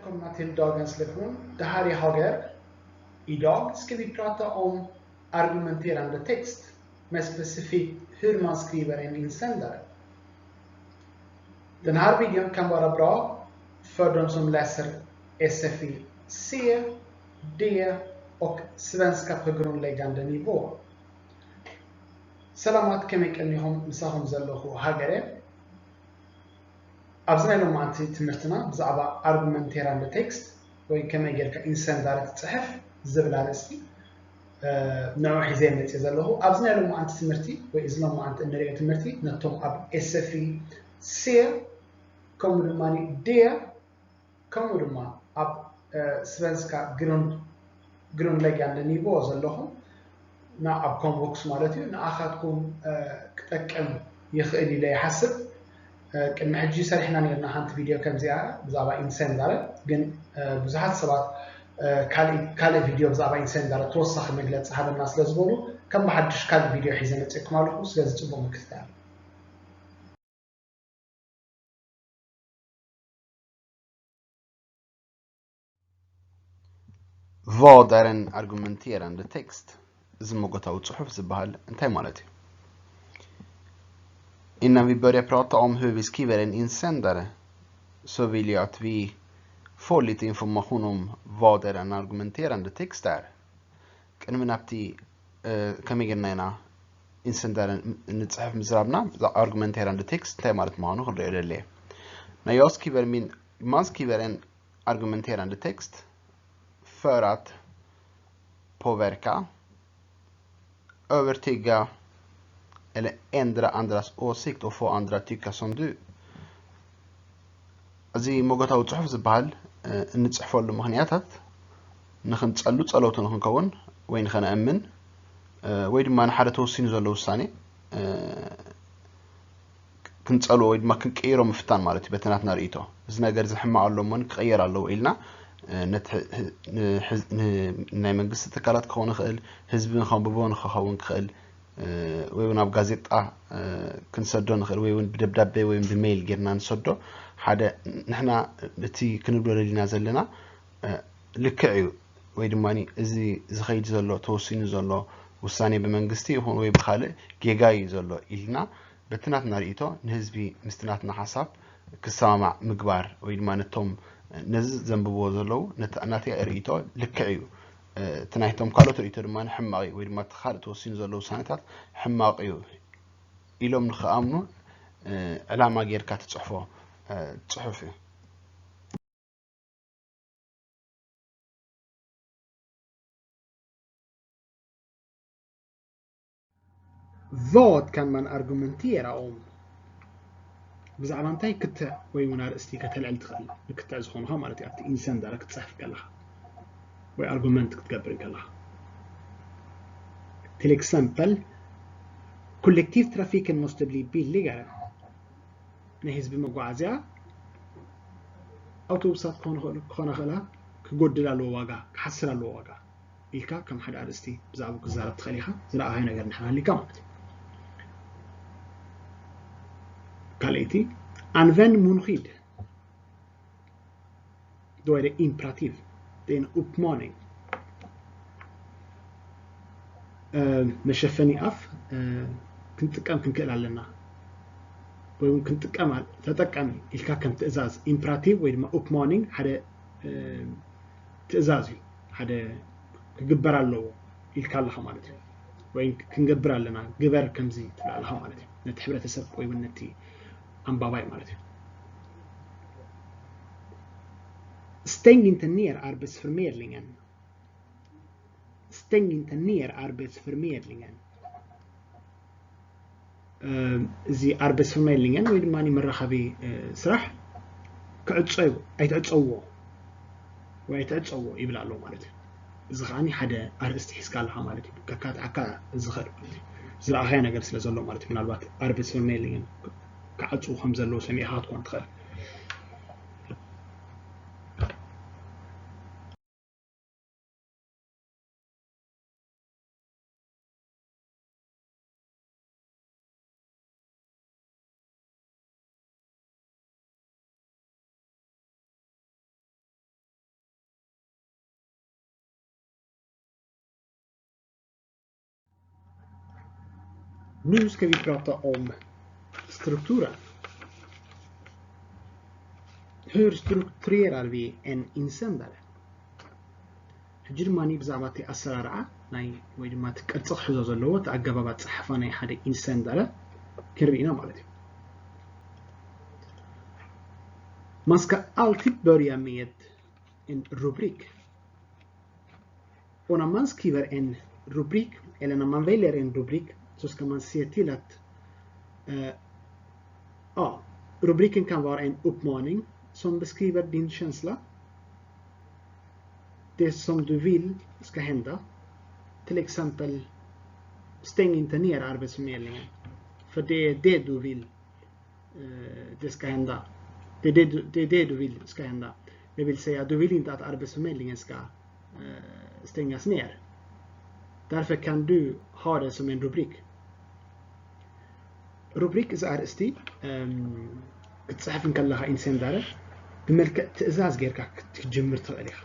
välkomna till dagens lektion. Det här är Hager. Idag ska vi prata om argumenterande text, mer specifikt hur man skriver en insändare. Den här videon kan vara bra för de som läser S F I C, D och svenska på grundläggande nivå. ሰላማት፣ ከመይ ቀኒኹም? ምሳኹም ዘለኹ ሃገረ። ኣብዚ ናይ ሎማዓንቲ ትምህርትና ብዛዕባ argumenterande text ወይ ከመይ ጌርካ ኢንሰንዳረ ትጽሕፍ ዝብል ኣርእስቲ፣ እ፣ ንዑ ሒዘ መጽእ ዘለኹ። ኣብዚ ናይ ሎማዓንቲ ትምህርቲ ወይ እዚ ሎማዓንቲ እንርእዮ ትምህርቲ ነቶም ኣብ S F I C ከምኡ ድማ D ከምኡ ድማ ኣብ፣ እ፣ svenska grund-, grundläggande nivå ዘለኹም፣ ና-፣ ኣብ ኮምቦክስ ማለት እዩ፣ ንኣኻትኩም፣ እ፣ ክጠቅም ይኽእል ኢለ ይሓስብ። እ፣ ቅድሚ ሕጂ ሰሪሕና ነርና ሓንቲ ቪድዮ ከምዚኣ ብዛዕባ ኢንሰንዳረ፣ ግን፣ እ፣ ብዙሓት ሰባት፣ እ፣ ካልእ፣ ካልእ ቪድዮ ብዛዕባ ኢንሰንዳረ ተወሳኺ መግለጺ ሃበና ስለ ዝበሉ፣ ከም ብሓድሽ ካልእ ቪድዮ ሒዘ መጺእኩም ኣለኹ። ስለዚ ጽቡቕ ምክትታል። Vad är en argumenterande text? እዚ መጎታዊ ጽሑፍ ዝበሃል እንታይ ማለት እዩ? Innan vi börjar prata om hur vi skriver en insändare så vill jag att vi får lite information om vad är en argumenterande text är. ቅድሚ ናብቲ፣ እ፣ ከመይ ጌርና ኢና ኢንሰንዳረ ንጽሕፍ ምዝራብና፣ argumenterande text እንታይ ማለት ምዃኑ ክንሪኦ ደልየ። När jag skriver min, man skriver en argumenterande text för att påverka, övertyga eller ändra andras åsikt och få andra att tycka som du. እዚ መጎታዊ ጽሑፍ ዝበሃል፣ እ፣ እንጽሕፈሉ ምኽንያታት ንኽንጸሉ ጸለውቲ ንኽንከውን ወይ ንኸነእምን፣ እ፣ ወይ ድማ ንሓደ ተወሲኑ ዘሎ ውሳኔ፣ እ፣ ክንጸልዎ ወይ ድማ ክንቅይሮ ምፍታን ማለት እዩ። በቲ ናትና ርእይቶ፣ እዚ ነገር እዚ ሕማቕ ኣሎ እሞ ክቕየር ኣለዎ ኢልና፣ እ፣ ነቲ ሕ-፣ ሕ-፣ ንሕዝ-፣ ን-፣ ናይ መንግስቲ ትካላት ክኸውን ይኽእል፣ ህዝቢ ንኸንብቦ ንኽኸውን ክኽእል፣ እ፣ ወይ እውን ኣብ ጋዜጣ፣ እ፣ ክንሰዶ ንኽእል፣ ወይ እውን ብደብዳቤ ወይ እውን ብሜይል ጌርና ንሰዶ። ሓደ ንሕና እቲ ክንብሎ ደሊና ዘለና፣ እ፣ ልክዕ እዩ ወይ ድማ እዚ ዝኸይድ ዘሎ ተወሲኑ ዘሎ ውሳኔ ብመንግስቲ ይኹን ወይ ብኻልእ ጌጋ እዩ ዘሎ ኢልና በቲ ናትና ርእይቶ ንህዝቢ ምስቲ ናትና ሓሳብ ክሰማማዕ ምግባር ወይ ድማ ነቶም ነዚ ዘንብብዎ ዘለዉ ነቲ ናተይ ርእይቶ ልክዕ እዩ፣ እ፣ እቲ ናይቶም ካልኦት ርእይቶ ድማ ሕማቕ እዩ ወይ ድማ እቲ ካልእ ተወሲኑ ዘሎ ውሳኔታት ሕማቕ እዩ ኢሎም ንኽኣምኑ፣ እ፣ ዕላማ ጌርካ ትጽሕፎ፣ እ፣ ጽሑፍ እዩ። Vad kan man argumentera om? ብዛዕባ እንታይ ክትዕ ወይ እውን ኣርእስቲ ከተልዕል ትኽእል? ንክትዕ ዝኾኑኻ ማለት እዩ፣ ኣብቲ ኢንሰንዳረ ክትጽሕፍ ከለኻ ወይ ኣርጉመንት ክትገብር ከለኻ። Till exempel, kollektivtrafiken måste bli billigare. ናይ ህዝቢ መጓዓዝያ ኣውቶቡሳት ክኾኑ ይኽእሉ፣ ክኾና ይኽእላ፣ ክጎድል ኣለዎ ዋጋ፣ ክሓስር ኣለዎ ዋጋ ኢልካ ከም ሓደ ኣርእስቲ ብዛዕባኡ ክዛረብ ትኽእል ኢኻ። ዝረኣኻዮ ነገር እንድሕር ሃልዩካ ማለት እዩ። ካልኣይቲ፣ ኣንቨን ሙንኺድ፣ ዶ ኢምፕራቲቭ፣ ን ኡፕማኒንግ፣ እ፣ መሸፈኒ ኣፍ፣ እ፣ ክንጥቀም ክንክእል ኣለና። ወይ እውን ክንጥቀም ኣል-፣ ተጠቀም ኢልካ ከም ትእዛዝ፣ ኢምፕራቲቭ ወይ ድማ ኡፕማኒንግ ሓደ፣ እ፣ ትእዛዝ እዩ። ሓደ ክግበር ኣለዎ ኢልካ ኣለኻ ማለት እዩ። ወይ ክንገብር ኣለና፣ ግበር ከምዚ ትብል ኣለኻ ማለት እዩ። ነቲ ሕብረተሰብ ወይ እውን ነቲ ኣንባባይ ማለት እዩ። Stäng inte ner Arbetsförmedlingen. Stäng inte ner Arbetsförmedlingen. እ፣ እዚ ኣርበስፈርሜልንገን ወይ ድማ መራኸቢ፣ እ፣ ስራሕ ክዕጾ፣ ኣይትዕጸውዎ ወይ ኣይትዕጸውዎ ይብል ኣሎ ማለት እዩ። እዚ ከዓኒ ሓደ ኣርእስቲ ሒዝካ ኣለኻ ማለት እዩ። ከካትዓካ ዝኽእል ማለት እዩ። ዝረኣኻዮ ነገር ስለ ዘሎ ማለት እዩ። ምናልባት ኣርበስፈርሜልንገን ክዓጽዉ ከም ዘለዉ ሰሚዕኻ ክትኮን ትኽእል። Nu ska vi prata om strukturen. Hur strukturerar vi en insändare? ሕጂ ድማ ብዛዕባ እቲ ኣሰራርዓ ናይ ወይ ድማ እቲ ቅርፂ ክሕዞ ዘለዎ እቲ ኣገባብ ኣፀሓሕፋ ናይ ሓደ ኢንሰንዳረ ክንርኢ ኢና ማለት እዩ። Man ska alltid börja med en rubrik. Och när man skriver en rubrik, eller när man väljer en rubrik, så ska man se till att eh, ja, rubriken kan vara en uppmaning som beskriver din känsla. Det som du vill ska hända. Till exempel, stäng inte ner Arbetsförmedlingen. För det är det du vill eh, det ska hända. Det är det, du, det är det du vill ska hända. Det vill säga, du vill inte att Arbetsförmedlingen ska eh, stängas ner. Därför kan du ha det som en rubrik. ሩብሪክ እዚ ኣርእስቲ ክትፅሕፍ እንከለኻ ኢንሴንዳረ ብመልክዕ ትእዛዝ ጌርካ ክትጅምር ትኽእል ኢኻ።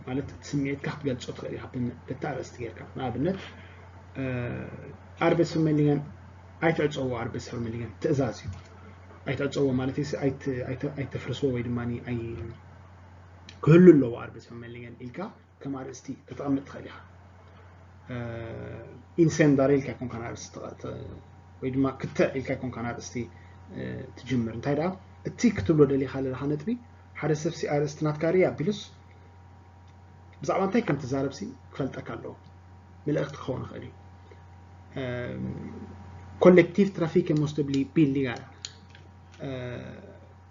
ማለት እቲ ስምዒትካ ክትገልፆ ትኽእል ኢኻ በቲ ኣርእስቲ ጌርካ። ንኣብነት ኣርቤት ፈመሊገን ኣይትዕፀዎ፣ ኣርቤት ፈመሊገን ትእዛዝ እዩ። ኣይትዕፀዎ ማለት ኣይተፍርስዎ ወይ ድማ ክህሉ ኣለዎ ኣርቤት ፈመሊገን ኢልካ ከም ኣርእስቲ ከተቐምጥ ትኽእል ኢኻ። ኢንሴንዳረ ኢልካ ኣይኮንካን ኣርእስቲ ወይ ድማ ክትዕ ኢልካ ኣይኮንካን ኣርእስቲ ትጅምር። እንታይ ደኣ እቲ ክትብሎ ደሊኻ ዘለኻ ነጥቢ፣ ሓደ ሰብሲ ኣርእስቲ ናትካ ርኢ ኣቢሉስ ብዛዕባ እንታይ ከም ትዛረብሲ ክፈልጠካ ኣለዎ። መልእኽቲ ክኸውን ይኽእል እዩ። Kollektivtrafiken måste bli billigare.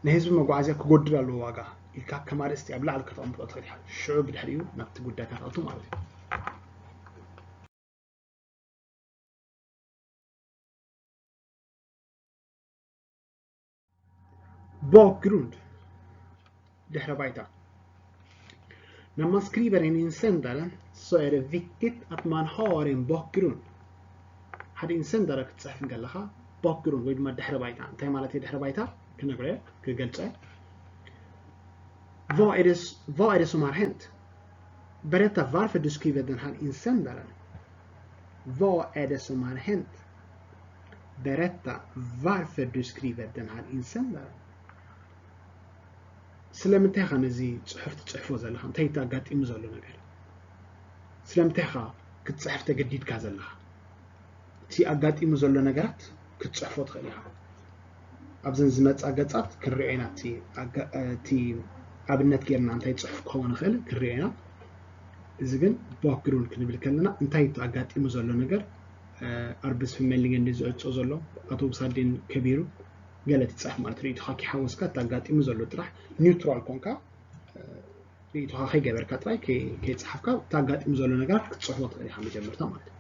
ናይ ህዝቢ መጓዓዝያ ክጎድል ኣለዎ ዋጋ ኢልካ ከም ኣርእስቲ ኣብ ላዕሊ ከተቐምጦ ትኽእል ኢኻ። ሽዑ ብድሕሪኡ ናብቲ ጉዳይ ከተኣቱ ማለት እዩ። Bakgrund. ድሕረ ባይታ. När man skriver en insändare så är det viktigt att man har en bakgrund. ሓደ ኢንሰንዳረ ክትፅሕፍ እንከለኻ ባክግሩንድ ወይ ድማ ድሕረ ባይታ፣ እንታይ ማለት እዩ ድሕረ ባይታ ክነግሮ እየ፣ ክገልፀ። Vad är det, vad är det som har hänt? Berätta varför du skriver den här insändaren. Vad är det som har hänt? Berätta varför du skriver den här insändaren. ስለምንታይ ኢኻ ነዚ ፅሑፍ ትፅሕፎ ዘለኻ? እንታይ እዩ ኣጋጢሙ ዘሎ ነገር? ስለምንታይ ኢኻ ክትፅሕፍ ተገዲድካ ዘለኻ? እቲ ኣጋጢሙ ዘሎ ነገራት ክትፅሕፎ ትኽእል ኢኻ። ኣብዘን ዝመፃ ገፃት ክንሪኦ ኢና። እቲ ኣብነት ጌርና እንታይ ፅሑፍ ክኸውን ይኽእል ክንሪኦ ኢና። እዚ ግን ባክግሩንድ ክንብል ከለና እንታይ እቲ ኣጋጢሙ ዘሎ ነገር፣ ኣርቤት ፈመሊገን ድዩ ዝዕጾ ዘሎ፣ ኣውቶቡሳት ድየን ከቢሩ፣ ገለ ትፅሕፍ ማለት ርኢቶኻ ከይሓወስካ እቲ ኣጋጢሙ ዘሎ ጥራሕ ኒውትራል ኮንካ ርኢቶኻ ከይገበርካ ጥራይ ከይፀሓፍካ እቲ ኣጋጢሙ ዘሎ ነገራት ክትፅሕፎ ትኽእል ኢኻ መጀመርታ ማለት እዩ።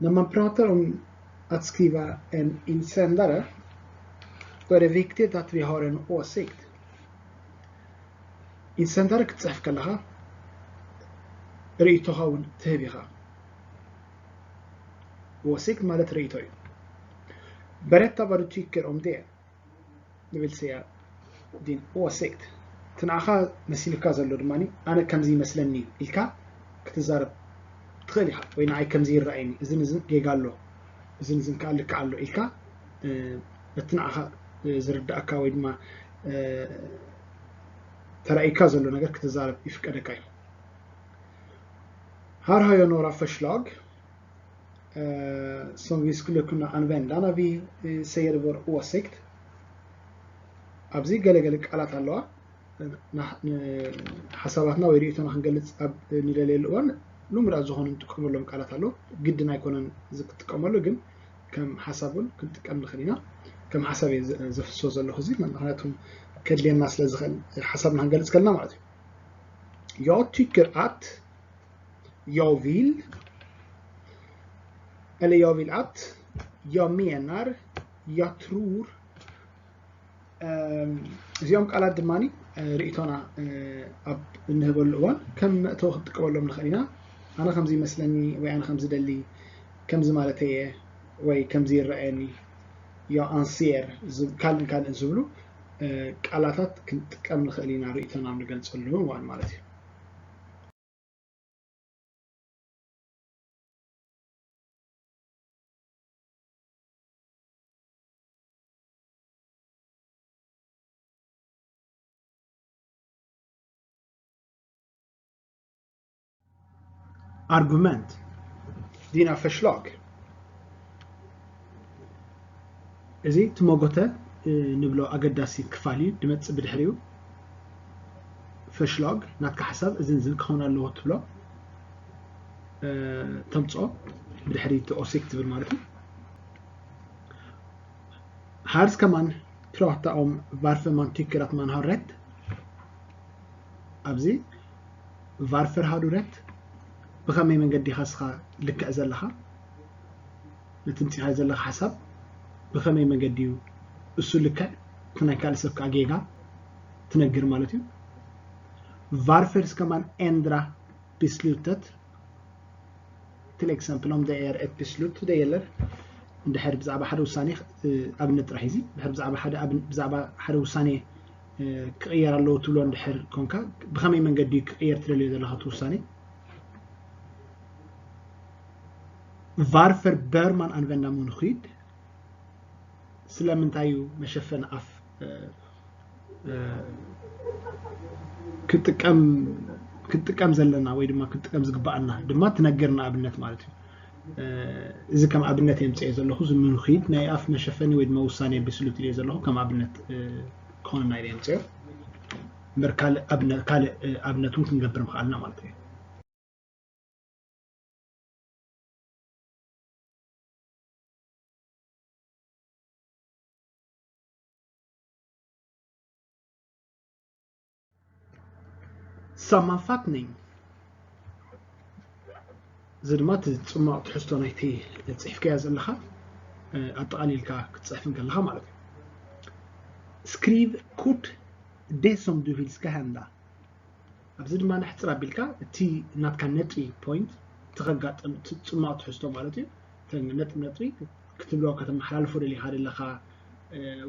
När man pratar om att skriva en insändare, då är det viktigt att vi har en åsikt. ኢንሰንዳረ ክትፅሕፍ ከለኻ ርእይቶኻ እውን ትህብ ኢኻ። Åsikt ማለት ርእይቶ እዩ። Berätta vad du tycker om det. ንብል ሰያ ዲን ኦሴክት እቲ ንዓኻ መሲልካ ዘሎ ድማ ኣነ ከምዚ ይመስለኒ ኢልካ ክትዛረብ ትኽእል ኢኻ። ወይ ንዓይ ከምዚ ይረኣየኒ፣ እዝን እዝን ጌጋ ኣሎ፣ እዝን እዝን ከዓ ልክዕ ኣሎ ኢልካ በቲ ንዓኻ ዝርዳእካ ወይ ድማ ተራእይካ ዘሎ ነገር ክትዛረብ ይፍቀደካ እዩ። Här har jag några förslag som vi skulle kunna använda när vi säger vår åsikt. ኣብዚ ገለገለ ቃላት ኣለዋ። ሓሳባትና ወይ ርእይቶና ክንገልፅ ኣብ ንደልየሉ እዋን ልሙዳት ዝኾኑ ንጥቀመሎም ቃላት ኣለዉ። ግድን ኣይኮነን እዚ ክትጥቀመሉ፣ ግን ከም ሓሳብ እውን ክንጥቀም ንኽእል ኢና። ከም ሓሳብ እየ ዘፍስሶ ዘለኹ እዚ፣ ምክንያቱም ከድልየና ስለ ዝኽእል ሓሳብና ክንገልፅ ከለና ማለት እዩ። Jag tycker att, jag vill, eller jag vill att, jag menar, jag tror. እዚኦም ቃላት ድማ ርእይቶና ኣብ እንህበሉ እዋን ከም መእተዊ ክንጥቀመሎም ንኽእል ኢና። ኣነ ከምዚ ይመስለኒ ወይ ኣነ ከምዚ ደሊ፣ ከምዚ ማለት እየ ወይ ከምዚ ይረኣየኒ፣ jag anser፣ ካልእን ካልእን ዝብሉ ቃላታት ክንጥቀም ንኽእል ኢና ርእይቶና ኣብ ንገልፀሉ እዋን ማለት እዩ። ኣርጉመንት፣ ዲና ፈሽላግ። እዚ ትመጎተ ንብሎ ኣገዳሲ ክፋል እዩ ድመፅእ ብድሕሪኡ። ፈሽላግ ናትካ ሓሳብ እዝን ዝን ክኸውን ኣለዎ ትብሎ ተምፅኦ ብድሕሪ እቲ ኦሲክት ትብል ማለት እዩ። Här ska man prata om varför man tycker att man har rätt. ኣብዚ ቫርፈር ሃዱረት ብኸመይ መንገዲ ኢኻ እስኻ ልክዕ ዘለኻ? ነቲ ምፂኻዮ ዘለኻ ሓሳብ ብኸመይ መገዲ እዩ እሱ ልክዕ? እቲ ናይ ካልእ ሰብ ከዓ ጌጋ ትነግር ማለት እዩ። Varför ska man ändra beslutet? Till exempel om det är ett beslut det gäller. እንድሕር ብዛዕባ ሓደ ውሳኔ ኣብነት ጥራሕ እዚ ድሕር ብዛዕባ ሓደ ውሳኔ ክቕየር ኣለዎ ትብሎ እንድሕር ኮንካ ብኸመይ መንገዲ ክቕየር ትደልዮ ዘለኻ እቲ ውሳኔ? Varför bör man använda munskydd? ስለምንታይ እዩ መሸፈኒ ኣፍ ክጥቀም ክንጥቀም ዘለና ወይ ድማ ክንጥቀም ዝግባኣና ድማ ትነግር ንኣብነት ማለት እዩ። እዚ ከም ኣብነት የምፅኦ ዘለኹ እዚ ሙንኪድ ናይ ኣፍ መሸፈኒ ወይ ድማ ውሳኔ ብስሉት ኢለ ዘለኹ ከም ኣብነት ክኾነና ኢለ የምፅኦ። እምበር ካልእ ኣብነት እውን ክንገብር ምኽኣልና ማለት እዩ። Sammanfattning. እዚ ድማ እቲ ፅማቕ ትሕዝቶ ናይቲ ፅሒፍካዮ ዘለኻ ኣጠቓሊልካ ክትፅሕፍ እንከለኻ ማለት እዩ። Skriv kort det som du vill ska hända. ኣብዚ ድማ ንሕፅር ኣቢልካ እቲ ናትካ ነጥቢ ፖይንት እቲ ከጋጥም እቲ ፅማቕ ትሕዝቶ ማለት እዩ። ነጥቢ ነጥቢ ክትብሎ ከተመሓላልፎ ደሊኻ ዘለኻ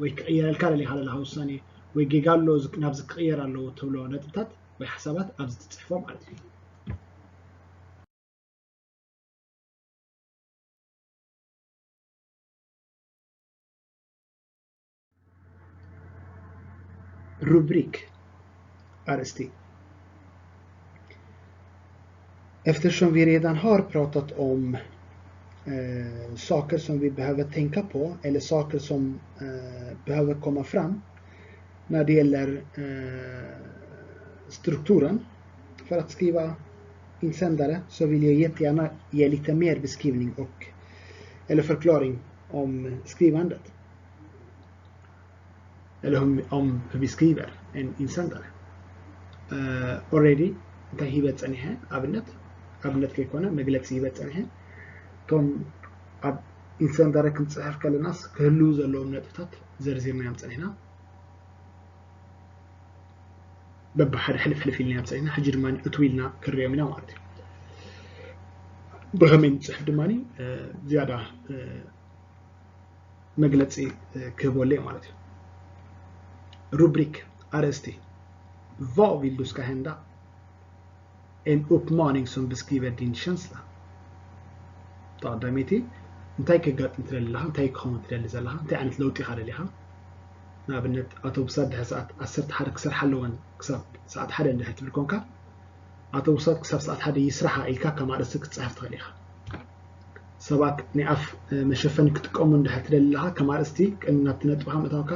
ወይ ክቕየረልካ ደሊኻ ዘለኻ ውሳኔ ወይ ጌጋ ኣሎ ናብዚ ክቕየር ኣለዎ ትብሎ ነጥብታት ወይ ሓሳባት ኣብዚ ትፅሕፎ ማለት እዩ። Rubrik. Arresti. Eftersom vi redan har pratat om eh, saker som vi behöver tänka på eller saker som eh, behöver komma fram när det gäller eh, strukturen. För att skriva insändare så vill jag jättegärna ge lite mer beskrivning och eller förklaring om skrivandet. Eller om, om hur vi skriver en insändare. Uh, already እንታይ ሂበ ፀኒሐ ኣብነት ኣብነት ከይኮነ መግለፂ ሂበ ፀኒሐ። እቶም ኣብ ኢንሰንዳረ ክንፅሕፍ ከለናስ ክህልው ዘለዎም ነጥብታት ዘርዚርናዮም ፀኒሕና። በብሓደ ሕልፍ ሕልፍ ኢልናዮም ፀኒሕና። ሕጂ ድማ እትው ኢልና ክንሪኦም ኢና ማለት እዩ። ብኸመይ ንፅሕፍ ድማ ዝያዳ መግለፂ ክህበሉ ማለት እዩ። Rubrik, arresti. Vad vill du ska hända? En uppmaning som beskriver din känsla. ተቐዳመይቲ እንታይ ከጋጥም ትደሊ ኣለኻ? እንታይ ክኸውን ትደሊ ዘለኻ? እንታይ ዓይነት ለውጢ ኢኻ ደሊኻ? ንኣብነት ኣውቶቡሳት ድሕሪ ሰዓት ዓሰርተ ሓደ ክሰርሓ ኣለወን ክሳብ ሰዓት ሓደ እንድሕር ትብል ኮንካ ኣውቶቡሳት ክሳብ ሰዓት ሓደ ይስራሓ ኢልካ ከም ኣርእስቲ ክትፅሕፍ ትኽእል ኢኻ። ሰባት ናይ ኣፍ መሸፈኒ ክጥቀሙ እንድሕር ትደሊ ኣለኻ ከም ኣርእስቲ ቅድሚ ናብቲ ነጥብኻ ምእታውካ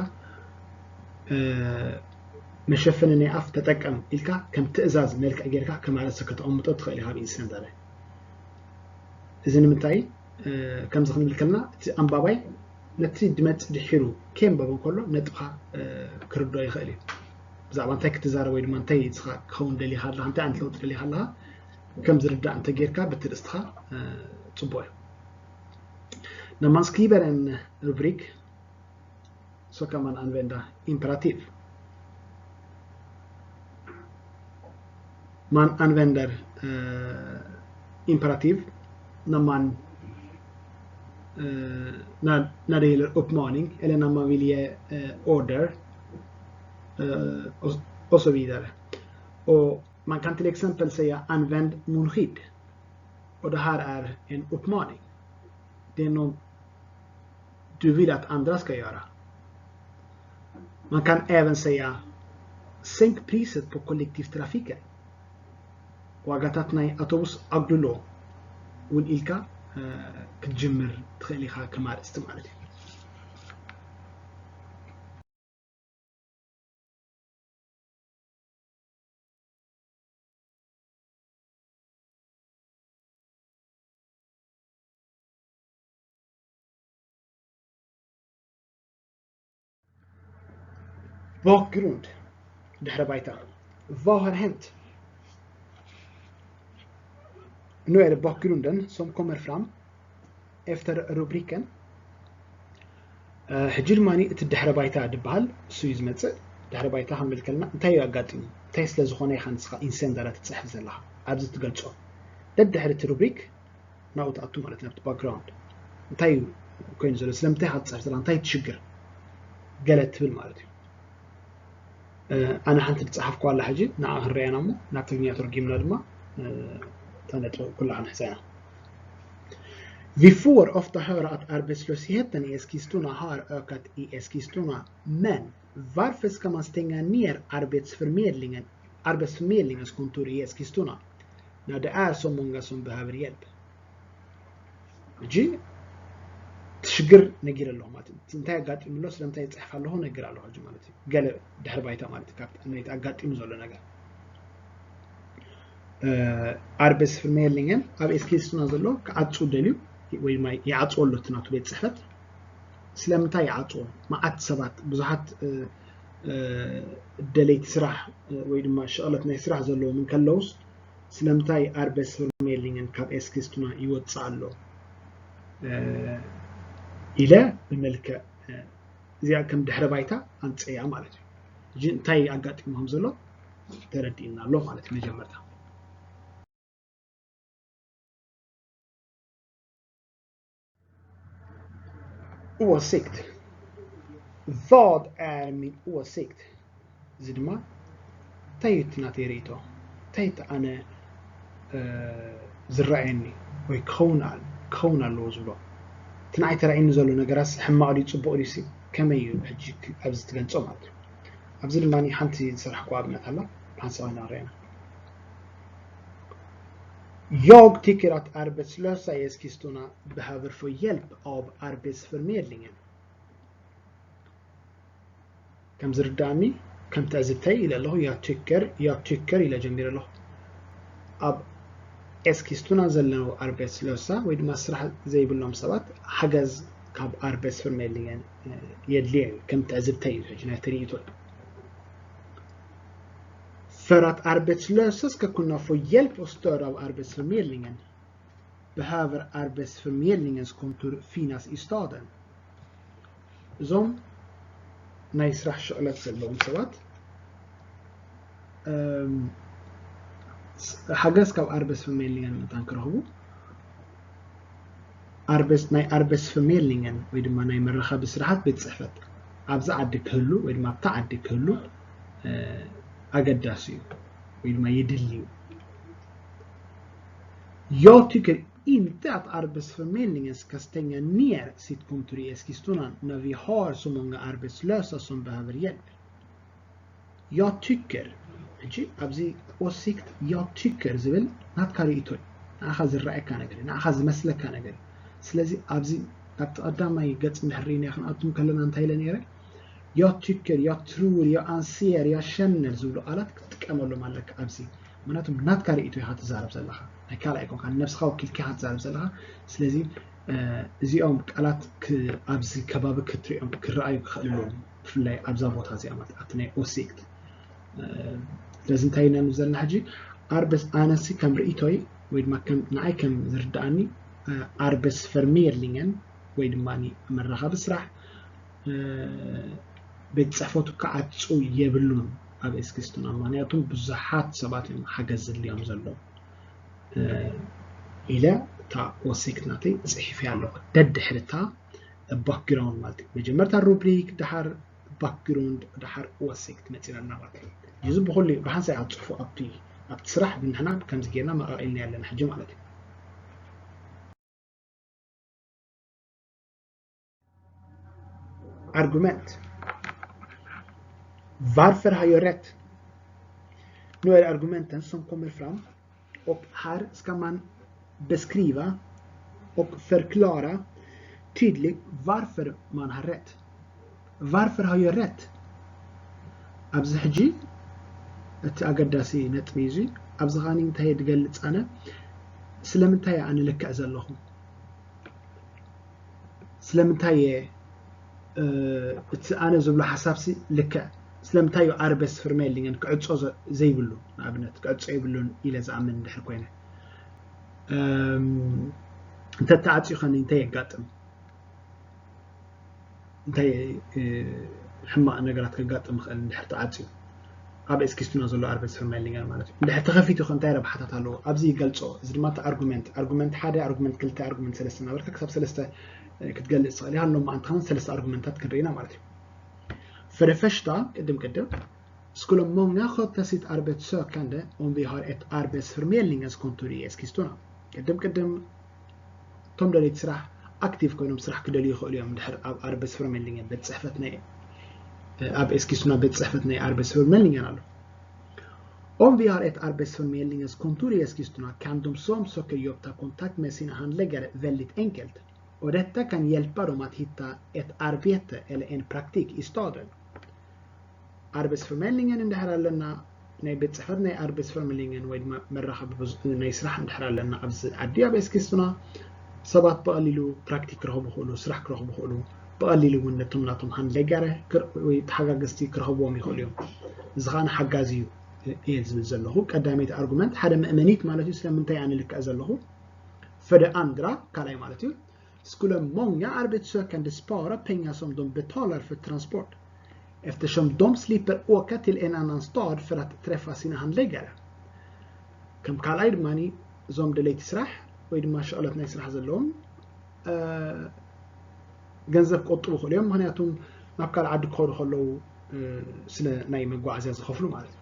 መሸፈኒ ናይ ኣፍ ተጠቀም ኢልካ ከም ትእዛዝ መልክዕ ጌርካ ከም ኣርእስቲ ከተቐምጦ ትኽእል ኢኻ ኣብ ኢንስታንት ኣበይ እዚ ንምንታይ ከምዚ ክንብል ከለና እቲ ኣንባባይ ነቲ ድመፅ ድሒሩ ከየንበቦ እንከሎ ነጥብኻ ክርድኦ ይኽእል እዩ። ብዛዕባ እንታይ ክትዛረብ ወይ ድማ እንታይ ንስኻ ክኸውን ደሊኻ ኣለኻ እንታይ ዓይነት ለውጢ ደሊኻ ኣለኻ ከም ዝርዳእ እንተጌርካ በቲ ርእስትኻ ፅቡቕ እዩ። När man skriver en rubrik så kan man använda imperativ. Man använder eh, imperativ när man eh, när, när det gäller uppmaning eller när man vill ge eh, order eh, och, och så vidare. Och man kan till exempel säga använd munskid. Och det här är en uppmaning. Det är något du vill att andra ska göra. Man kan även säga sänk priset på kollektivtrafiken. ዋጋታት ናይ ኣውቶቡስ ኣጉድሎ እውን ኢልካ ክትጅምር ትኽእል ኢኻ ከም ኣርእስቲ ማለት እዩ። Bakgrund. ድሕረ ባይታ. Vad har hänt? Nu är det bakgrunden som kommer fram efter rubriken. ሕጂ ድማ እቲ ድሕረ ባይታ ዝበሃል እሱ እዩ ዝመፅእ። ድሕረ ባይታ ክንብል ከለና እንታይ እዩ ኣጋጢሙ፣ እንታይ ስለ ዝኾነ ኢኻ ንስኻ ኢንሰንደራ ትፅሕፍ ዘለኻ ኣብዚ ትገልፆ። ደድሕሪ እቲ ሩብሪክ ናብኡ ትኣቱ ማለት ናብቲ ባክግራውንድ እንታይ እዩ ኮይኑ ዘሎ፣ ስለምንታይ ኢኻ ትፅሕፍ ዘላ፣ እንታይ ትሽግር ገለ ትብል ማለት እዩ። ኣነ ሓንቲ ዝፀሓፍኩዋ ኣላ ሕጂ ንዓ ክንሪኣና እሞ ናብ ትግርኛ ተርጊምና ድማ እታ ነጥቢ ኩላ ክንሕዛ ኢና። Vi får ofta höra att arbetslösheten i Eskilstuna har ökat i Eskilstuna, men varför ska man stänga ner arbetsförmedlingen, arbetsförmedlingens kontor i Eskilstuna när det är så många som behöver hjälp? ሕጂ እቲ ሽግር ነጊረ ኣለኹ ማለት እዩ። እንታይ ኣጋጢሙ ኣሎ፣ ስለምንታይ ይፅሕፍ ኣለኹ ነግር ኣለኹ ሕጂ ማለት እዩ። ገለ ድሕሪ ባይታ ማለት እዩ፣ ካብቲ ናይቲ ኣጋጢሙ ዘሎ ነገር። ኣርቤስ ፍርሜሊንገን ኣብ ኤስኪስቱና ዘሎ ክዓፁ ደልዩ ወይ ድማ ይዓፅዎ ኣሎ እቲ ናቱ ቤት ፅሕፈት። ስለምንታይ ይዓፅዎ? መዓት ሰባት፣ ብዙሓት ደለይቲ ስራሕ ወይ ድማ ሽቕለት ናይ ስራሕ ዘለዎም እንከለውስ ስለምንታይ ኣርቤስ ፍርሜሊንገን ካብ ኤስኪስቱና ይወፅእ ኣሎ ኢለ ብመልክዕ እዚኣ ከም ድሕረ ባይታ ኣምፅእያ ማለት እዩ። ሕጂ እንታይ ኣጋጢሙ ከም ዘሎ ተረዲእና ኣሎ ማለት እዩ። መጀመርታ Åsikt. Vad är min åsikt? እዚ ድማ እንታይ እዩ እቲ ናተይ ርእይቶ? እንታይ እቲ ኣነ ዝረኣየኒ ወይ ክኸውን ኣለዎ ዝብሎ? እቲ ንዓይ ተራእየኒ ዘሎ ነገራት ሕማቕ ድዩ ፅቡቕ ድዩ? ከመይ እዩ ሕጂ ኣብዚ ትገልፆ ማለት እዩ? ኣብዚ ድማ ሓንቲ ዝሰራሕኩ ኣብነት ኣላ፣ ብሓንሳብ ኢና ርኣና። Jag tycker att arbetslösa i Eskilstuna behöver få hjälp av Arbetsförmedlingen. ከም ዝርዳእኒ ከም ትዕዝብተይ ኢለ ኣለኹ። Jag tycker, jag tycker ኢለ ጀሚረ ኣለኹ። ኣብ ኤስኪስቱና ዘለዉ ኣርቤትስሎሳ ወይ ድማ ስራሕ ዘይብሎም ሰባት ሓገዝ ካብ ኣርቤትስፍርሜሊንገን የድልየ እዩ። ከም ትዕዝብተይ እዩ ሕጂ ናይ ትርኢቶ። För att arbetslösa ska kunna få hjälp och stöd av Arbetsförmedlingen behöver Arbetsförmedlingens kontor finnas i staden. እዞም ናይ ስራሕ ሽቕለት ዘለዎም ሰባት ሓገዝ ካብ ኣርቤስ ፍርሜሊንገን ምእንታን ክረኽቡ ናይ ኣርቤስ ፍርሜሊንገን ወይ ድማ ናይ መራኸቢ ስራሓት ቤት ፅሕፈት ኣብዚ ዓዲ ክህሉ ወይ ድማ ኣብታ ዓዲ ክህሉ ኣገዳሲ እዩ ወይ ድማ የድሊ እዩ። Jag tycker inte att Arbetsförmedlingen ska stänga ner sitt kontor i Eskilstuna när vi har så många arbetslösa som behöver hjälp. Jag tycker, ሕጂ ኣብዚ åsikt jag tycker ዝብል ናትካ ርእይቶ እዩ። ንዓኻ ዝረኣየካ ነገር እዩ፣ ንዓኻ ዝመስለካ ነገር እዩ። ስለዚ ኣብዚ ኣብቲ ቀዳማይ ገፅ እንድሕር ርኢናዮ ክንኣቱ ከለና እንታይ ኢለ ነይረ? Jag tycker, jag tror, jag anser, jag känner ዝብሉ ቃላት ክትጥቀመሎም ኣለካ ኣብዚ። ምክንያቱ ናትካ ርእይቶ ኢኻ ትዛረብ ዘለኻ፣ ናይ ካልእ ኣይኮንካን፣ ንነብስኻ ወኪልካ ኢኻ ትዛረብ ዘለኻ። ስለዚ እዚኦም ቃላት ኣብዚ ከባቢ ክትሪኦም ክረኣዩ ክኽእል ኣለዎም፣ ብፍላይ ኣብዛ ቦታ እዚኣ ማለት ኣብቲ ናይ åsikt። ስለዚ እንታይ ኢና ንብል ዘለና ሕጂ? ኣርቤስ ኣነሲ ከም ርእይቶይ ወይ ድማ ንዓይ ከም ዝርድኣኒ ኣርቤስ ፍርሜሊንገን ወይ ድማ መራኸቢ ስራሕ ቤት ፅሕፈቱ ክዓፁ የብሉን ኣብ ኤስኪስቱና፣ ምክንያቱ ብዙሓት ሰባት እዮም ሓገዝ ዘድልዮም ዘሎ ኢለ እታ åsikt ናተይ ፅሒፈያ ኣለኹ። ደድሕሪ እታ ባክግራውንድ ማለት እዩ። መጀመርታ ሩብሪክ፣ ደሓር ባክግራውንድ፣ ደሓር åsikt መፂና ማለት እዩ። እዚ ብኩሉ ብሓንሳእ ኢኻ ትፅሕፎ ኣብቲ ኣብቲ ስራሕ፣ ንሕና ከምዚ ጌርና መቓቒልና ኣለና ሕጂ ማለት እዩ። Argument. Varför har jag rätt? Nu är det argumenten som kommer fram och här ska man beskriva och förklara tydligt varför man har rätt. Varför har jag rätt? ኣብዚ ሕጂ እቲ ኣገዳሲ ነጥቢ እዚ ኣብዚ ኻኒ እንታይ ድገልጽ ኣነ ስለምንታይ ኣነ ልክዕ ዘለኹ ስለምንታይ እቲ ኣነ ዝብሎ ሓሳብሲ ልክዕ ስለምንታይ እዩ ኣርበስ ፍርሜልንገን ክዕጾ ዘይብሉ ንኣብነት ክዕጾ የብሉን ኢለ ዝኣምን እንድሕር ኮይነ እንተተዓጽዩ ኸኒ እንታይ የጋጥም እንታይ ሕማቕ ነገራት ከጋጥም ይኽእል እንድሕር ተዓጽዩ ኣብ ኤስኪስቱና ዘሎ ኣርበስ ፍርሜልንገን ማለት እዩ እንድሕር ተኸፊቱ ከ እንታይ ረብሓታት ኣለዎ ኣብዚ ይገልጾ እዚ ድማ እቲ ኣርጉመንት ኣርጉመንት ሓደ ኣርጉመንት ክልተ ኣርጉመንት ሰለስተ እናበልካ ክሳብ ሰለስተ ክትገልጽ ትኽእል ኢኻ ሎም ኣንተ ኸን ሰለስተ ኣርጉመንታት ክንርኢና ማለት እዩ ፈደ ፈሽታ ቅድም ቅድም skulle många sköta sitt arbetssökande om vi har ett arbetsförmedlingens kontor i Eskilstuna ቅድም ቅድም እቶም ደለይቲ ስራሕ ኣክቲቭ ኮይኖም ስራሕ ክደልዩ ይኽእሉ እዮም ድሕር ኣብ ኣርበስ ፍርሜልንገን ቤት ፅሕፈት ናይ ኣብ ኤስኪስቱና ቤት ፅሕፈት ናይ ኣርበስ ፍርሜልንገን ኣሎ Om vi har ett arbetsförmedlingens kontor i Eskilstuna kan de som söker jobb ta kontakt med sina handläggare väldigt enkelt. Och detta kan hjälpa dem att hitta ett arbete eller en praktik i staden. ኣርበስ ፍርሜልንገን እንድሕር ኣለና ናይ ቤት ፅሕፈት ናይ ኣርበስ ፍርሜልንገን ወይ ድማ መራኸቢ ናይ ስራሕ እንድሕር ኣለና ኣብዚ ዓዲ ኣብ ኤስኪስቱና ሰባት ብቐሊሉ ፕራክቲክ ክረኽቡ ይኽእሉ ስራሕ ክረኽቡ ይኽእሉ ብቐሊሉ እውን ነቶም ናቶም ሃንሌጋረ ወይ ተሓጋገዝቲ ክረኽብዎም ይኽእሉ እዮም እዚ ከዓ ሓጋዚ እዩ እየ ዝብል ዘለኹ ቀዳመይቲ ኣርጉመንት ሓደ መእመኒት ማለት እዩ ስለምንታይ ኣነ ልክዕ ዘለኹ ፈደ ኣንድራ ካልኣይ ማለት እዩ skulle många arbetssökande spara pengar som de betalar för transport eftersom de slipper åka till en annan stad för att träffa sina handläggare. ከም ካልኣይ ድማ እዞም ደለይቲ ስራሕ ወይ ድማ ሸቕለት ናይ ስራሕ ዘለዎም ገንዘብ ክቆጥቡ ይኽእሉ እዮም ምክንያቱም ናብ ካልእ ዓዲ ክኸዱ ከለዉ ስለ ናይ መጓዓዝያ ዝኸፍሉ ማለት እዩ።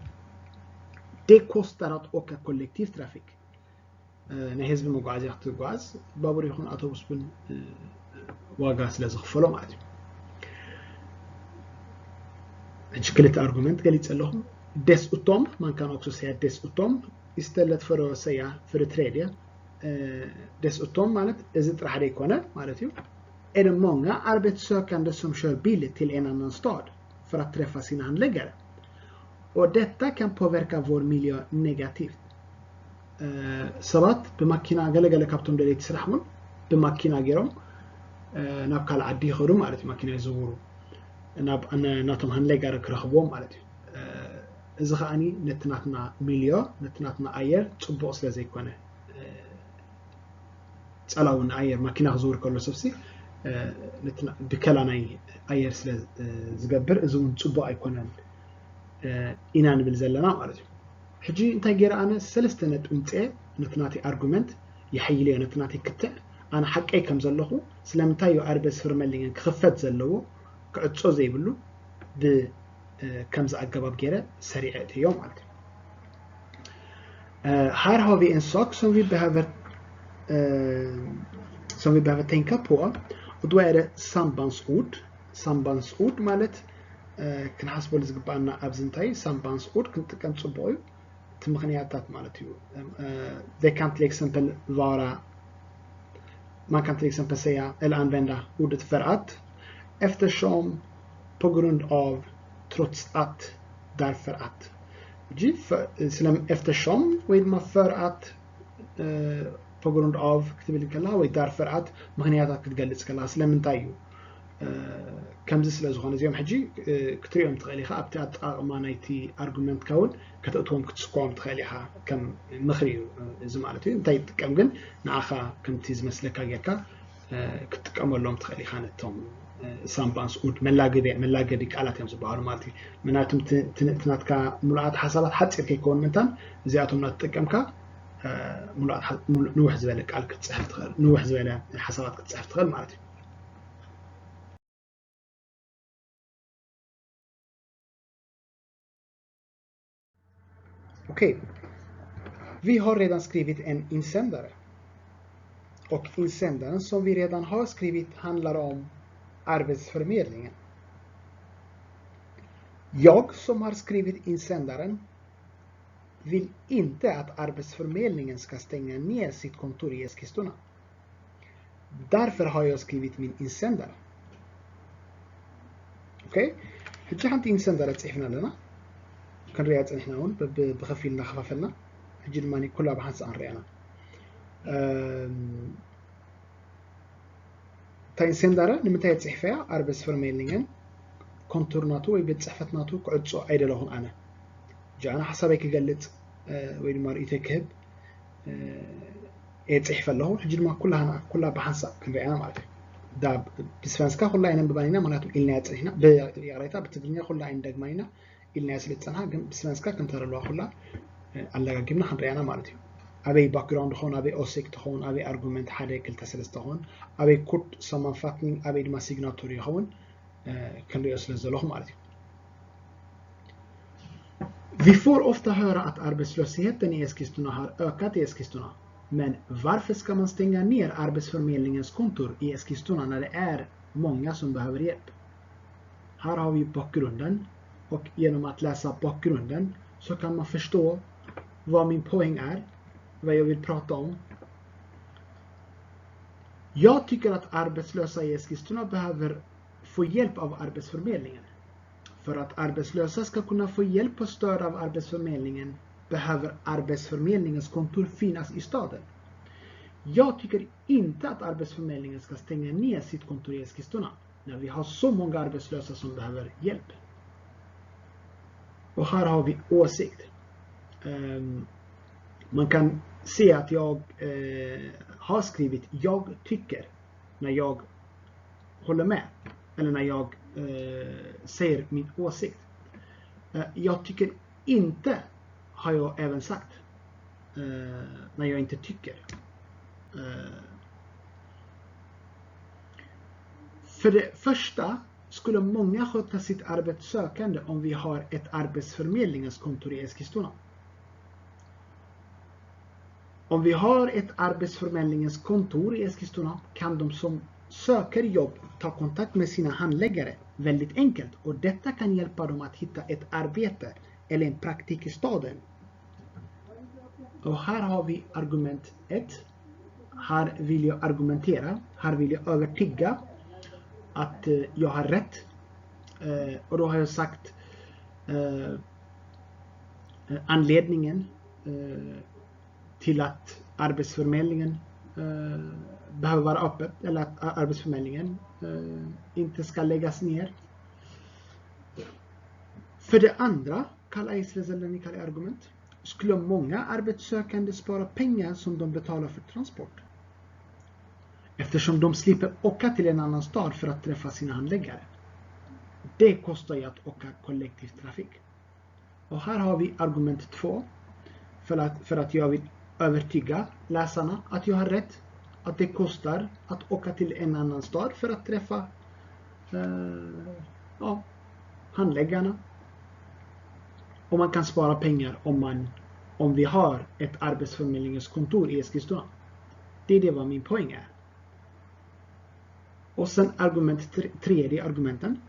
Det kostar att åka kollektivtrafik. ናይ ህዝቢ መጓዓዝያ ክትጓዓዝ ባቡር ይኹን ኣውቶቡስ እውን ዋጋ ስለ ዝኽፈሎ ማለት እዩ። ሕጂ ክልተ ኣርጉመንት ገሊፀ ኣለኹ። Dessutom, man kan också säga dessutom, istället för att säga för det tredje. Dessutom ማለት እዚ ጥራሕ ዘይኮነ ማለት እዩ። Är det många arbetssökande som kör bil till en annan stad för att träffa sina handläggare. Och detta kan påverka vår miljö negativt. ሰባት ብማኪና ገለገለ ካብቶም ደለይቲ ስራሕ እውን ብማኪና ገይሮም ናብ ካልእ ዓዲ ይኸዱ ማለት እዩ ማኪና ይዝውሩ ናብ ናቶም ሃንሌጋር ክረኽብዎም ማለት እዩ እዚ ከዓኒ ነቲ ናትና ሚልዮ ነቲ ናትና ኣየር ፅቡቕ ስለ ዘይኮነ ጸላዊ ንኣየር ማኪና ክዝውር ከሎ ሰብሲ ብከላ ናይ ኣየር ስለ ዝገብር እዚ እውን ፅቡቕ ኣይኮነን ኢና ንብል ዘለና ማለት እዩ ሕጂ እንታይ ገይረ ኣነ ሰለስተ ነጥቢ ምፅኤ ነቲ ናተይ ኣርጉመንት ይሓይልዮ ነቲ ናተይ ክትዕ ኣነ ሓቀይ ከም ዘለኹ ስለምንታይ እዩ ኣርበስ ፍርመሊንገን ክኽፈት ዘለዎ ክዕጾ ዘይብሉ ብ ከምዚ ኣገባብ ገይረ ሰሪዐ እትዮ ማለት እዩ Här har vi en sak som vi behöver som vi behöver tänka på och då är det sambandsord sambandsord ማለት ክንሓስበሉ ዝግባኣና ኣብዚ እንታይ sambandsord ክንጥቀም ፅቡቕ እዩ እቲ ምኽንያታት ማለት እዩ det kan till exempel vara man kan till exempel säga eller använda ordet för att eftersom på grund av trots att därför att eftersom ወይ ድማ för att på grund av ክትብል ከላ ወይ därför att ምኽንያታት ክትገልጽ ከላ ስለምንታይ እዩ ከምዚ ስለ ዝኾነ እዚኦም ሕጂ ክትሪኦም ትኽእል ኢኻ ኣብቲ ኣጠቃቕማ ናይቲ ኣርጉመንትካ እውን ከተእትዎም ክትስኮዎም ትኽእል ኢኻ ከም ምኽሪ እዩ እዚ ማለት እዩ እንታይ ይጥቀም ግን ንዓኻ ከምቲ ዝመስለካ ጌርካ ክትጥቀመሎም ትኽእል ኢኻ ነቶም ሳምባንስ ኡድ መላገቢ መላገቢ ቃላት እዮም ዝበሃሉ ማለት እዩ ምክንያቱም ትንእትናትካ ሙሉኣት ሓሳባት ሓፂር ከይከውን ምንታን እዚኣቶም ናትጠቀምካ ንውሕ ዝበለ ቃል ክትፅሕፍ ትኽእል ንውሕ ዝበለ ሓሳባት ክትፅሕፍ ትኽእል ማለት እዩ Okej. Vi har redan skrivit en insändare. Och insändaren som vi redan har skrivit handlar om Arbetsförmedlingen. Jag som har skrivit insändaren vill inte att Arbetsförmedlingen ska stänga ner sitt kontor i Eskilstuna. Därför har jag skrivit min insändare. ኦኬ፣ ሕጂ ሓንቲ ኢንሰንደረ ጽሒፍና ኣለና። ክንሪኣ ጸኒሕና እውን ብኸፊል እናኸፋፈልና፣ ሕጂ ድማ ኩላ ብሓንሳእ ንሪኣና። እታ ኢንሰንደረ ንምንታይ ጽሒፈያ? ኣርበስፈርሜልኒንገን ኮንቱር ናቱ ወይ ቤት ጽሕፈት ናቱ ክዕጾ ኣይደለኹን ኣነ። ጃና ሓሳበይ ክገልጽ ወይ ድማ ርእይቶይ ክህብ እየ ጽሒፈ ኣለኹ። ሕጂ ድማ ኩላ ብሓንሳእ ክንሪኣና ማለት እዩ። ብስቨንስካ ኩላ ኣይነንብባን ኢና፣ ምክንያቱ ኢልናያ ጸኒሕና፣ ይቕሬታ፣ ብትግርኛ ኩላ ኣይንደግማን ኢና ኢልናያ ስለ ዝጸንሓ፣ ግን ብስቨንስካ ከምታ ዘለዋ ኩላ ኣለጋጊብና ክንሪኣና ማለት እዩ። ኣበይ ባክግራውንድ ትኸውን፣ ኣበይ ኦሲክት ትኸውን፣ ኣበይ ኣርጉመንት፣ ሓደ ክልተ ሰለስተ ትኸውን፣ ኣበይ ኩርት ሳማንፋትኒንግ፣ ኣበይ ድማ ሲግናቱር ይኸውን ክንሪኦ ስለ ዘለኹ ማለት እዩ። Vi får ofta höra att arbetslösheten i Eskilstuna har ökat i Eskilstuna. Men varför ska man stänga ner Arbetsförmedlingens kontor i Eskilstuna när det är många som behöver hjälp? Här har vi bakgrunden, och genom att läsa bakgrunden så kan man förstå vad min poäng är, vad jag vill prata om. Jag tycker att arbetslösa i Eskilstuna behöver få hjälp av Arbetsförmedlingen. För att arbetslösa ska kunna få hjälp och stöd av Arbetsförmedlingen behöver Arbetsförmedlingens kontor finnas i staden. Jag tycker inte att Arbetsförmedlingen ska stänga ner sitt kontor i Eskilstuna när vi har så många arbetslösa som behöver hjälp. Och här har vi åsikt. Ehm, man kan se att jag eh, har skrivit jag tycker när jag håller med eller när jag eh, säger min åsikt. Eh, jag tycker inte har jag även sagt eh, när jag inte tycker. Eh, för det första skulle många sköta sitt arbetssökande om vi har ett arbetsförmedlingens kontor i Eskilstuna. Om vi har ett arbetsförmedlingens kontor i Eskilstuna kan de som söker jobb ta kontakt med sina handläggare väldigt enkelt, och detta kan hjälpa dem att hitta ett arbete eller en praktik i staden. Och här har vi argument ett. Här vill jag argumentera, här vill jag övertyga att eh, jag har rätt. Eh, och då har jag sagt eh, anledningen eh, till att Arbetsförmedlingen eh, behöver vara öppet, eller att Arbetsförmedlingen eh, inte ska läggas ner. För det andra, ካልኣይ ስለ ዘለኒ ካልኣይ ኣርጉመንት፣ skulle många arbetssökande spara pengar som de betalar för transport, eftersom de slipper åka till en annan stad för att träffa sina handläggare. Det kostar ju att åka kollektivtrafik. Och här har vi argument två, för att, för att jag vill övertyga läsarna att jag har rätt, att det kostar att åka till en annan stad för att träffa eh, ja, handläggarna. Och man kan spara pengar om, man, om vi har ett Arbetsförmedlingens kontor i Eskilstuna. Det är det vad min poäng är. Och sen argument tre, tredje argumenten.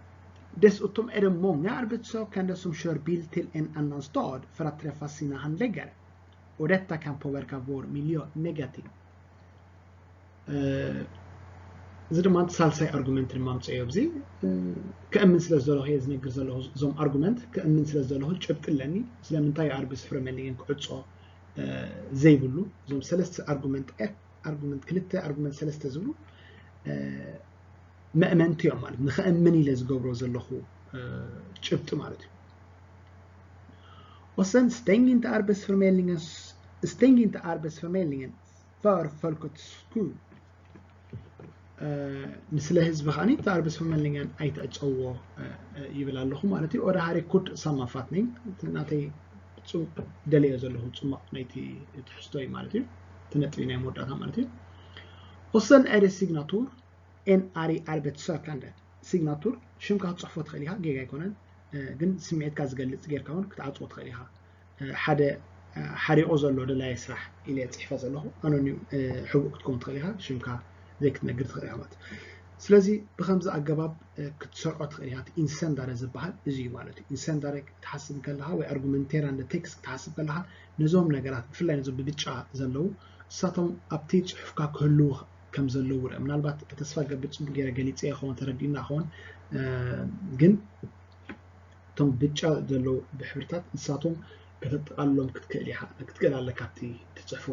Dessutom är det många arbetssökande som kör bil till en annan stad för att träffa sina handläggare. Och detta kan påverka vår miljö negativt. እዚ ድማ እቲ ሳልሳይ ኣርጉመንት ድማ ምፅኦ ኣብዚ ክእምን ስለ ዘለኹ እየ ዝነግር ዘለኹ። እዞም ኣርጉመንት ክእምን ስለ ዘለኹ ጭብጢ ኣለኒ። ስለምንታይ ኣርቢ ስፍረመልየን ክዕፆ ዘይብሉ? እዞም ሰለስተ ኣርጉመንት ኣርጉመንት ክልተ ኣርጉመንት ሰለስተ ዝብሉ መእመንቲ እዮም ማለት ንክእምን ኢለ ዝገብሮ ዘለኹ ጭብጢ ማለት እዩ። Och sen stäng inte arbetsförmedlingen, stäng inte arbetsförmedlingen för folkets skull. ንስለ ህዝቢ ከዓኒ እቲ ኣርበስፈመልንገን ኣይትዕፀዎ ይብል ኣለኹ ማለት እዩ። ኦዳ ሃሪ ኩድ ሳማፋትኒንግ ናተይ ፍፁም ደለዮ ዘለኹ ፅማቕ ናይቲ ትሕዝቶ እዩ ማለት እዩ። እቲ ነጥቢ ናይ መወዳእታ ማለት እዩ። Och sen är det signatur, en arg arbetssökande. Signatur ሽምካ ክትፅሕፎ ትኽእል ኢኻ፣ ጌጋ ኣይኮነን። ግን ስምዒትካ ዝገልፅ ጌርካ እውን ክትዓፅዎ ትኽእል ኢኻ። ሓደ ሓሪቑ ዘሎ ደላይ ስራሕ ኢለ ፅሒፈ ዘለኹ ኣኖኒም ሕቡእ ክትከውን ትኽእል ኢኻ፣ ሽምካ ዘይክትነግር ትኽእል ኢኻ ማለት። ስለዚ ብከምዚ ኣገባብ ክትሰርዖ ትኽእል ኢኻ። ኢንሰንዳረ ዝበሃል እዚ እዩ ማለት እዩ። ኢንሰንዳረ ክትሓስብ ከለኻ ወይ ኣርጉመንቴራንደ ቴክስት ክትሓስብ ከለኻ ነዞም ነገራት ብፍላይ ነዞም ብብጫ ዘለዉ ንሳቶም ኣብቲ ፅሑፍካ ክህልዉ ከም ዘለዉ ርእ። ምናልባት ተስፋ ገብር ፅቡቅ ገይረ ገሊፀ ይኸውን ተረዲእና ይኸውን ግን እቶም ብጫ ዘለዉ ብሕብርታት ንሳቶም ከተጠቃልሎም ክትክእል ኢኻ ክትክእል ኣለካ ኣብቲ ትፅሕፎ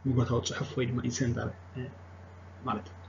መጎታዊ ፅሑፍ ወይ ድማ ኢንሰንዳረ ማለት እዩ።